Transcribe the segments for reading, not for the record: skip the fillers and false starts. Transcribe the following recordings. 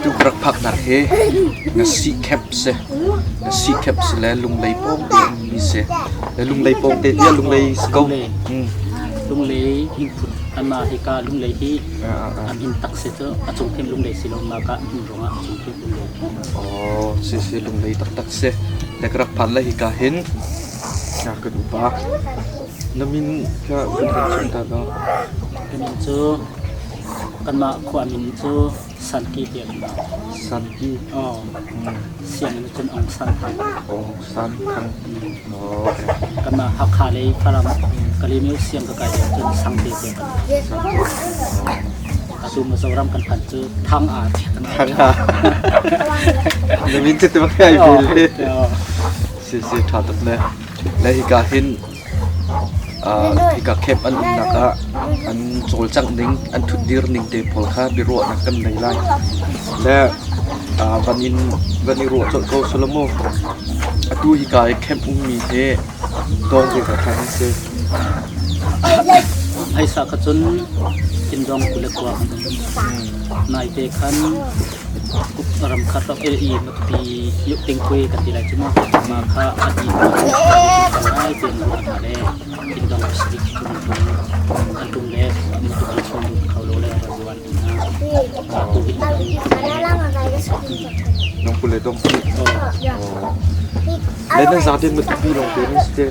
Atu ka rak phaknak hi Ngasi Camp si. Ngasi Camp si le Lunglei pawng te ummi si. Le Lunglei pawng te tiah Lunglei si ko. Lunglei. Lunglei hingphut anmah hika Lunglei hi an hin tak si cu a cung khin Lunglei si lo ma ka hmun ruangah a cung khin Lunglei. Oh, si si Lunglei taktak si. Le ka rak phan le hika hin na kan upa. Na min kha vun kan chim ta law. Ka min cu Kanmah khua min cu Sanki tiah kan auh. Sanki. Aw. Sianginn cun Aung San Thang. Aung San Thang. Oh, okay. Kanmah Hakha lei Falam Kalaymyo siang ka kai lio cun Sangte tiah kan auh. Atu Mizoram kan phan cu Thang A tiah kan auh. Thang A. Na min cu te bak ai bil. Si si tha tuk ne. Le hika hin Hika camp an umnak ah an cawlcangh ning, an ṭhutdir ning te pawl kha biaruahnak kan nei lai. Le van in van i ruah colh ko selaw mu. Atu hika i camp ummi hi tawng zeizat hlan an si? Phaisa kha cun Tindong 29 kan um. Naite khan ram kha rak i Matupi Yuktingpui kan ti lai cu mu. Mah kha a di ngai tein ruah hna le Tindong Pacific cu an tum an tum le Matupi chung kho lo le razuan an hna. Tu hi Dong kul le dong hnih. Le nan zaten Matupi lawng te nan si te.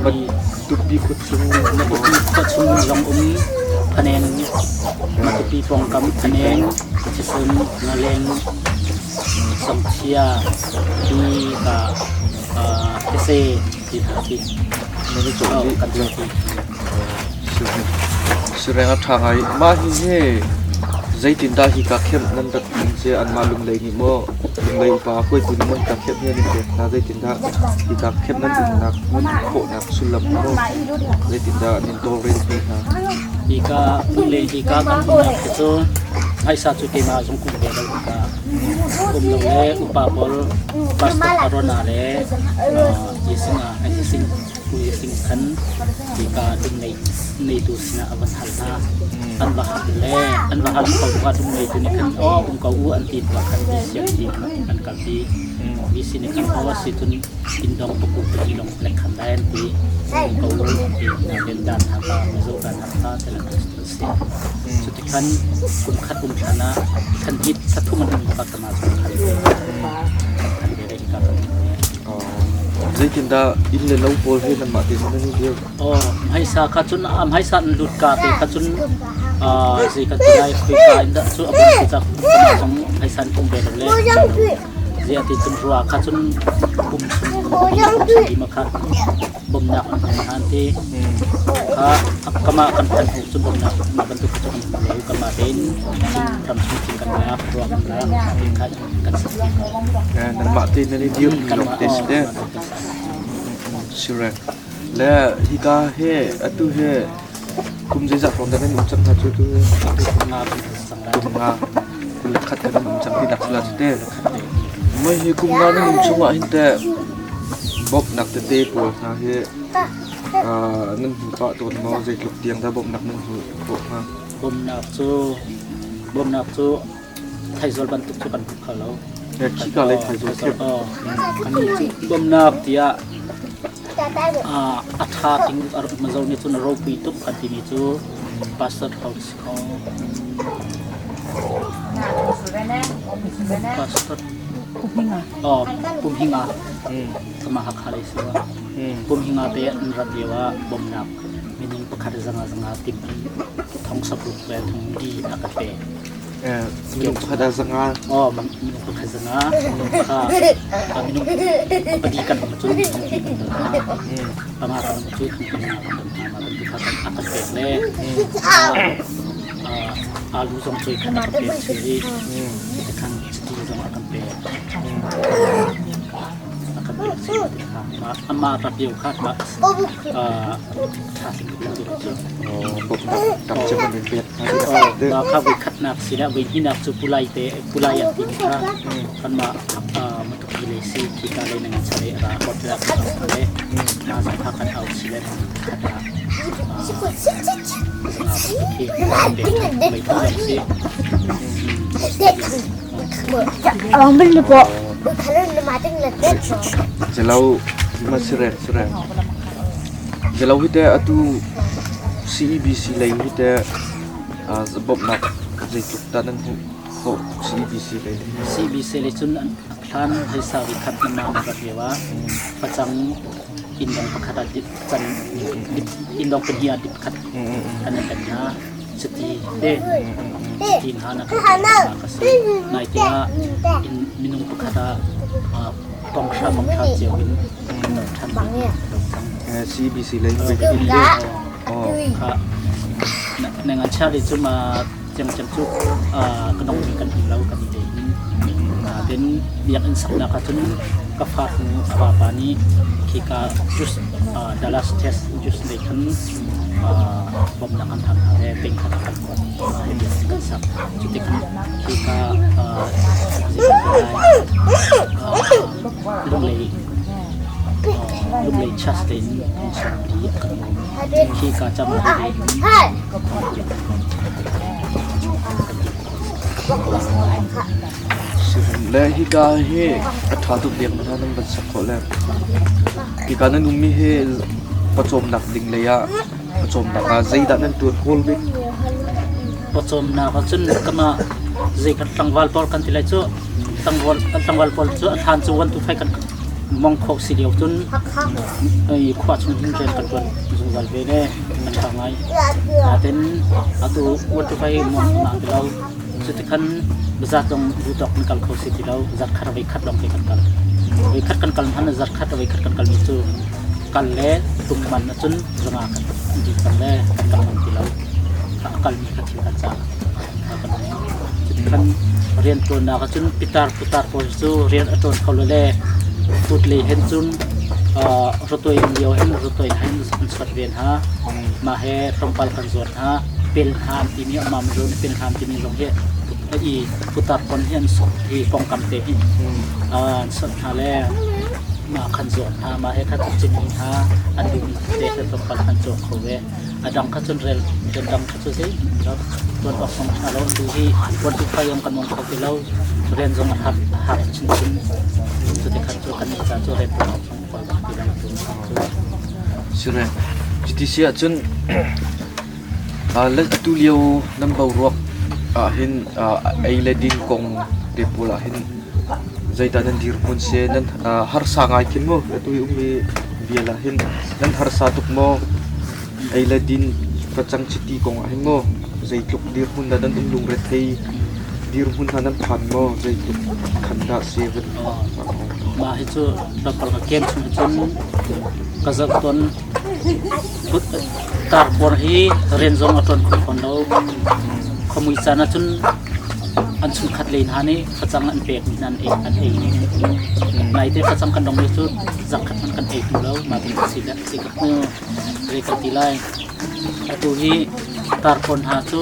Matupi khua chung Matupi khua chung zong um Phaneng Matupi pawngkam Phaneng Chisum Ngaleng Songchia hi ka These ti hna khi Nan i cawh dih. Kan cawh dih. Sireng a ṭha ngai. Mah hihi zeitindah hika kemh nan rat ning cu anmah Lunglei nih maw Lunglei upa hruaitu nih maw hika kemh hi an in pek hna? Zeitindah hika kemh nan umnak nan um khawhnak sullam maw zeitindah an in tawlrelpi hna? Hika Lunglei hika kan umnak hi cu phaisa cu keimah zong kum ve lo hika um lo le upa pawl pastor Arona le Yising ah Yising Pu Yising khan hika Lunglei neitu sinah a van hal hna. An va hal le an va hal kho ah Lunglei tu nih khan aw um ko u an ti hnuah khan VC an kalpi. VC nih khan aw a si cun Indong paku pahnih lawng lek khan lai an ti. Ko u an ti. Nain dan haka Mizo dan haka tilang an si. Cutikhan kum khat um hlan ah khan hit thathum an um ka kama cu khan khan ve le hika kan Zeitindah inn le lo pawl he nanmah tein nan i dir? Oh, hmaisa kha cun hmaisa an lut ka te kha cun zei kan ti lai khoi ka in dah cu a bun ti cak kama zong hmaisa an um ve lo le Ziah ti cun rua kha cun pum chung ti ma kha bawmhnak an hmu han ti kha kama kan phan hnu cu bawmhnak mah bantuk cu kan hmu lo kama tein ram chung thing kan lak rua kan lak ti kha kan sak ti Nanmah te nan i dir mi lawng te si te. Sirek. Le hika he atu he kum zeizat hrawng dah nan um cang hna cu tu kum nga kul khat kan um cang ti nak sila cu te. Mei hi kum nga nan um chungah hin teh bawmhnak tete pawl hna hi nan hmu pah tawn maw zeitluk tiang dah bawmhnak nan hmuh khawh hnga? Bawmhnak cu bawmhnak cu Thaizol bantuk cu kan hmu kho lo. Khika lei Thaizol khep. Kan bawmhnak tiah a ṭha ting Mizo nih cun a ropui tuk kan timi cu Pastor House ko. Pastor Oh, Pumhinga. Kama Hakha lei si wa. Pumhinga te an rat lio ah bawmhnak minung pakhat zanga zanga tim thong sapruk le thong di a ka pe. Minung pakhat ah zanga. Oh, minung pakhat zanga. Kha minung padi kan um cun thong ti kan don hna. Panga kan um cu thong panga kan don hna. Mah bantuk kha kan a kan pek le alu zong cu khan a kan pek si i khan chiti zong a kan pek. A kan pek si kha amah rat lio kha mah tha sing tu cu. Tam cem an in pek. Mah kha voikhatnak sinah voihnihnak cu pulai te pulai an timi kha kanmah Matupi lei si khika lei nan chale ra hotel ah kan au le na zong kha kan au si le khat ah zanga bantuk khi kan pek voi thum zong si. Zelo ma sireng sireng. Zelo hi te atu CEBC lei hi te bawmhnak zeitluk dah nan hmuh khawh CEBC lei? CEBC lei cun hlan heisa vi khat na ma rak lio ah facang inn dong pakhat ah dip can inn dong pahnih ah dip khat an kan hna. Chiti te chiti hna na kan ka si. Nai te ah minung pakhat ah panghra panghra cio in kan lo ṭhan cang. CBC lei Kha na ngan chia le cu ma cem cem cu ka dong kan um lo kan i te in ten biakinn saknak ah cun ka fa hnu a vapa nih khika just Dallas test just lei khan bawmhnak an hal hna le peng khat a kan kuat hi biakinn kan sak. Cu tikah hika Lunglei Lunglei church lei in an sawmpi a kan bawm. Hika cam lei in Le hika hi a ṭha tuk biak hna nan van sak khawh le hika nan ummi hi pawcawmnak ding lei ah pawcawmnak ah zeidah nan ṭuan kawl bik? Pawcawmnak ah cun kama zei kan tlangval pawl kan ti lai cu tlangval tlangval pawl cu a thlan cu wan tu fai kan mong khawh si lio cun khua chung hin rian kan ṭuan zungzal ve le a ṭha ngai. Natin atu wan tu fai mong na ti lo. Cutikhan zat zong duhtawk kan kal kho si ti lo. Zarkhat voi khat lawng te kan kal. Voi khat kan kal hmanh zarkhat voi khat kan kal mi cu kal le tum man ahcun zanga kan dih cang le kan kal ngam ti lo. A kal mi kha thil kan cah kan Cutikhan rian ṭuannak ahcun pitar putar pawl cu rian a ṭuan kho lo le put lei hen cun rawtuai lio hin rawtuai hen an suat ve hna. Mah he tlawmpal kan zuat hna. Pel hna an timi amah Mizo nih pel hna an timi zong hi i putar pon hi an sawt hi pongkam te hi an sawt hna le mah khan zuat hna mah he khan cin hna an duhmi te kha tlawmpal khan cawk kho ve. A dang kha cun rel rian dang kha cu zei lo tuan awk zong ṭha lo tu hi tuan tu phai zong kan nung kho ti lo rian zong a har a har chinchin cu ti khan cu kan nih ca cu rian tuan awk zong kawl bak ti lo tu cu. Sire cuti si ahcun atu lio nan boruak ahhin ei le din kong te pawl ahhin zeidah nan dirhmun si nan harsa ngai khin mu atu i ummi vial ahhin nan harsa tuk maw ei le din facang chiti kong ahhin maw zeitluk dirhmun dah nan um lungrethei dirhmun hna nan phan maw zeitluk khan dah si van Mah hi cu tlawmpal ka kem chung cun ka zoh tawn tar pawl hi rian zong a ṭuan kho fawn lo. Khuamui caan ahcun an chungkhat lei hna nih facang an pekmi hna an ei an ei. Naite facang kan dongmi cu zarkhat hmanh kan ei ti lo. Mah bantuk si le si ka hmu. Zei kan ti lai. Atu hi tar pawl hna cu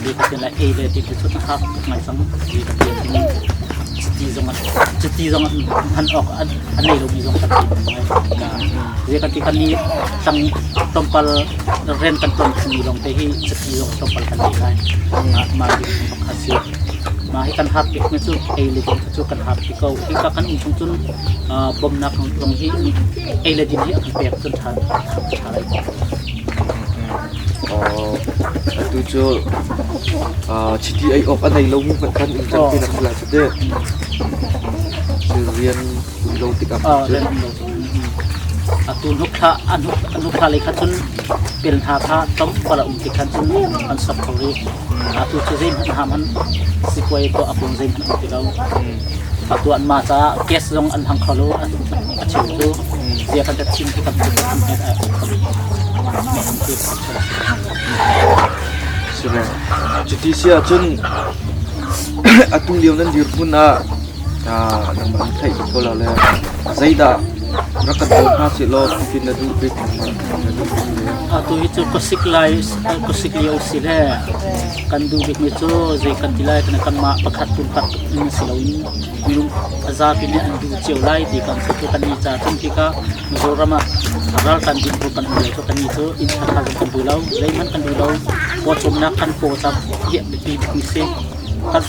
zei ka ti lai ei le ti cu a hak tuk ngai cang. Zei ka ti chiti zong chiti zong hman awk a nei lomi zong kan ti ngai. Zei kan ti kan ni tang tlawmpal rian kan tuan mi lawng te hi chiti zong tlawmpal kan nei lai. Mah hi pakhat si. Mah hi kan har bik mi cu ei le din cu kan har bik ko. Hi ka kan um chung cun bawmnak zong hi ei le din hi a kan pek cun ṭha ṭha lai. Atu cu chiti ei awk a nei lomi hmanh khan um cang ti na si lai cu teh. Rian um lo tikah Rian um lo. Atu hnuk thla an hnuk thla lei kha cun pel hna kha tlawmpal a um ti khan cun an sok kho rih. Atu cu zeihmanh ha hmanh sipuai tuah a kung zeihmanh um ti lo. Atu an mah caah gas zong an hmang kho lo a cheu cu zia kan chim khi kan kan het a Sure. Cuti si ahcun atu lio nan dirhmun ah nangmah an theih ko la le zeidah rak kan bawm hna sih law cutin na duh bik na duh bik le Atu hi cu khuasik lai khuasik lio si le kan duh bikmi cu zei kan ti lai kan kanmah pakhat pumpak in si loin minung a zapi nih an duh cio lai ti kan cu kan ni ca cun tikah Mizoram ah raltan din bu kan um lo cu kan ni cu inn ṭha zong kan duh lo zeihmanh kan duh lo pawcawmnak kan paw ca hi biapi bikmi si kan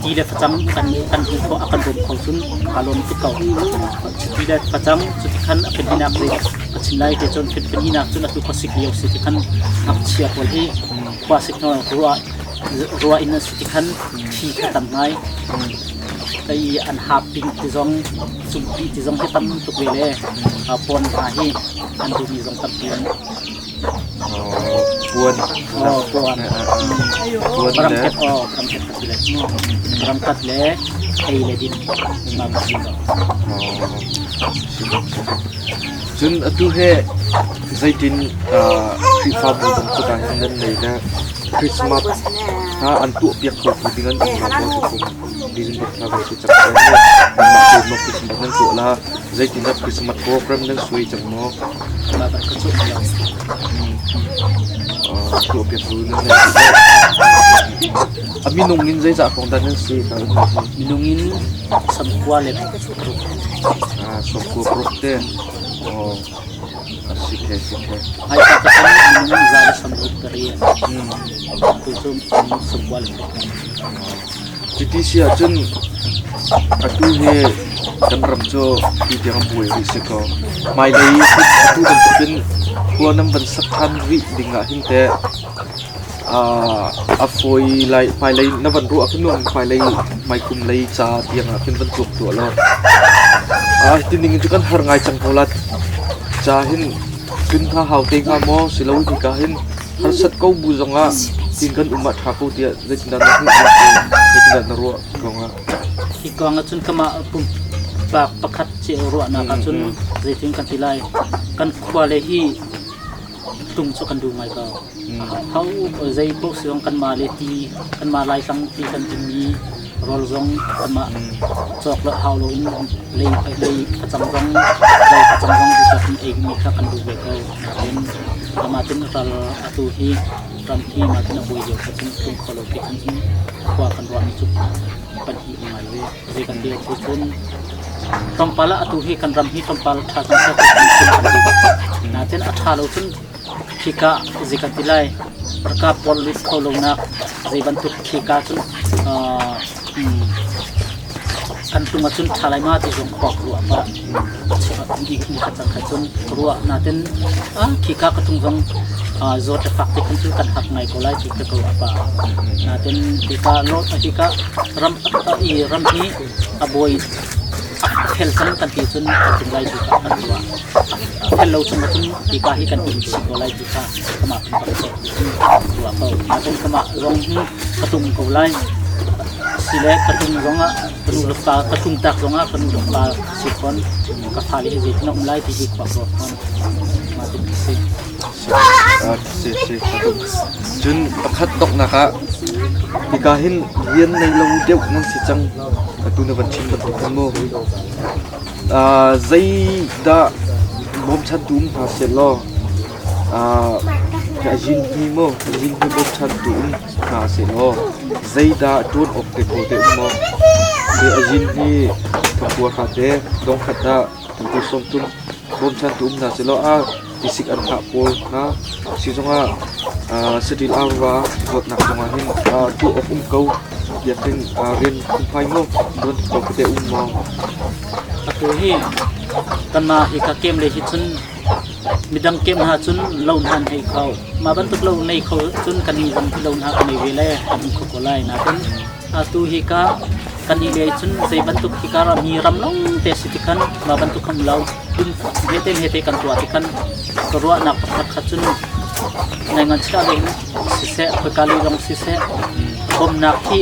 Chiti le facang kan kan hmuh khawh a kan bawmh kho cun kaa lawm tuk ko. Chiti le facang cuti khan a phenhinak zei ka chim lai ti cun phenhinak cun atu khuasik lio si ti khan ngakchia pawl hi khua sik hna ruah ruah in a si ti khan thi kha tam ngai. I an hap ping ti zong cungpi ti zong hi tam tuk ve le pawn hna hi an duhmi zong tampi an Puan. Oh, puan. Puan le. Ramkat oh, ramkat ka ti le. Ramkat le ei le din ma ka ti ko. Cun atu he zeitin Khrihfabu bantuk ah hin nan nei le Christmas ha an tuah piak kho tu ding an um lo maw tukum December thla kan si cang ko mu nanmah te maw Christmas nan tuah la zeitin dah Christmas program nan suai cang maw Mah ban ka cuh lo. Tuah piak tu nan nei a minung in zeizah kong dah nan si ka Minung in samkua le paruk. Samkua paruk te. Oh, si khe si khe. Hai ka ka minung za le samruk pariat. Tu cu samkua le paruk. Cuti si ahcun atu hi kan ram cu ti tiang an buai rih si kaw hmailei atu bantukin khua nan van sak ṭhan rih ding ah hin teh a fawi lai. Hmailei na van ruah khin hmailei hmaikum lei ca tiang ah khin van tuak tuah law hiti ning in cu kan har ngai cang ko la ca hin cun hnga hau te hnga maw silo hika hin harsat ko bu zongah tin kan um ah ṭha ko tiah zeitindah na hmuh zeitindah na ruah kongah? Hi kong ahcun kamah pumpak pakhat cio ruahnak ahcun zeitin kan ti lai, kan khua le hi tlung cu kan duh ngai ko. Ho zei paoh si zong kanmah le ti kanmah Laitlang ti kan timi rawl zong kanmah cawk le hau loin lei lei facang zong lei facang zong ti cawk in ei mi kha kan duh ve ko. Nain amah tin ral atu hi ram hi mah tin a buai lio kha cun tlung kho lo ti khan cun khua kan ruahmi cu pahnih a ngai ve. Zei kan ti cu cun tlawmpal ah atu hi kan ram hi tlawmpal ṭha cang seh ti kan duh. Nain a ṭha lo cun khika zei kan ti lai ralkap pawl lut kho lonak zei bantuk khika cun kan tlung ahcun ṭha lai ma ti zong khua ka ruah pah. Ni khat cang khat cun ka ruah. Nain khika ka tlung zong zawt le fak te khan cu kan hak ngai ko lai cu ka ruah pah. Nain hika hika ram i ram hi a buai a fel cang kan ti cun kan tlung lai cu kan ruah. A fel lo chung ahcun hika hi kan um chih ko lai ti kha kamah kan rak ruah ko. Nain kamah zong hi ka tlung ko lai. Sile ka tlung zongah ka nu le pa ka tlung tak zongah ka nu le pa si fawn ka fale hi zeitin a um lai ti hi khua ka ruat fawn. Mah tin a si. Si si. Cun pakhat donghnak ah hika hin rian nei lo deuh nan si cang. Atu na van chim bantuk khan mu. Zeidah bawmchantu um hna sehlaw a zin hi maw a zin hi bawmchantu um hna sehlaw zeidah ṭuan awk te kho te um maw? Hi a zin hi thongkua hra te dongkhat ah thongkua sawmthum bawmchantu um hna sehlaw a tisik an thah pawl hna si zongah saṭil arva zawtnak zongah hin tuah awk um ko tiah khin rian phungphai maw tuan ko te um maw? Atu hi kanmah hi ka kem le hi cun midang kem hna cun lo hna an hei kho. Mah bantuk lo nei kho cun kan nih zong hi lo hna kan nei ve le kan um kho ko lai. Nain atu hi ka kan i le cun zei bantuk hi ka mi ram long te si ti khan mah bantuk kan lo dum hete hete kan tuah ti khan ka ruahnak pakhat kha cun nai ngan chia lo siseh khoika lei zong siseh bawmnak hi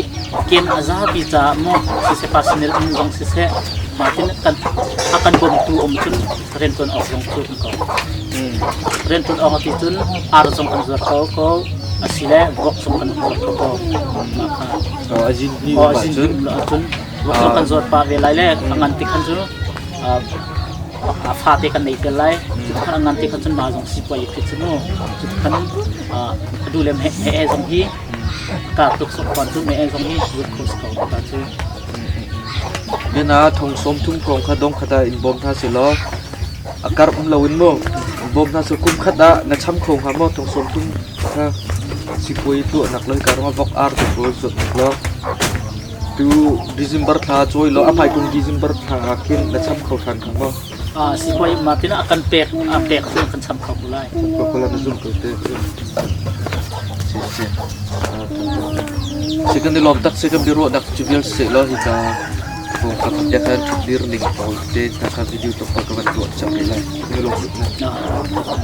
kem a zapi caah maw siseh personnel in zong siseh mah tin kan a kan bawmtu um cun riantuan awk zong cu um ko. Riantuan awk ti cun ar zong kan zuar ko ko asile vok zong kan zuar ko ko mah kha. A zin hi Oh, a zin hi um lo ahcun vok zong kan zuar pah ve lai le a ngan ti khan cu a fate kan nei tel lai. Cutikhan a ngan ti khan cun mah zong sipuai i phit cu mu. Cutikhan a du le he he zong hi kar tuk sok kwan tu me zong hi zuat kho si ko ta cu. Nena thong sawm thum kong kha dong khat ah in bawm hna selaw a karh um loin mu bawm hna seh kum khat ah na cham kho hnga maw thong sawm thum kha sipuai tuahnak le ka rong vok ar te pawl zuat nak lo. Tu December thla cawi law a hmai kum December thla ah khin na cham kho ṭhan hnga maw? Si hoi ma tin a kan pek a pek cu kan cham kho ko lai. Cham kho ko lai na zum ko te. Si si. Si kan i lawm tak si kan biaruah nak cu vial seh law hika vong ka khat kan ṭhut dir ning pawl te hna kha video tlawmpal ka van tuah chap rih lai. Kan i lawm tuk na.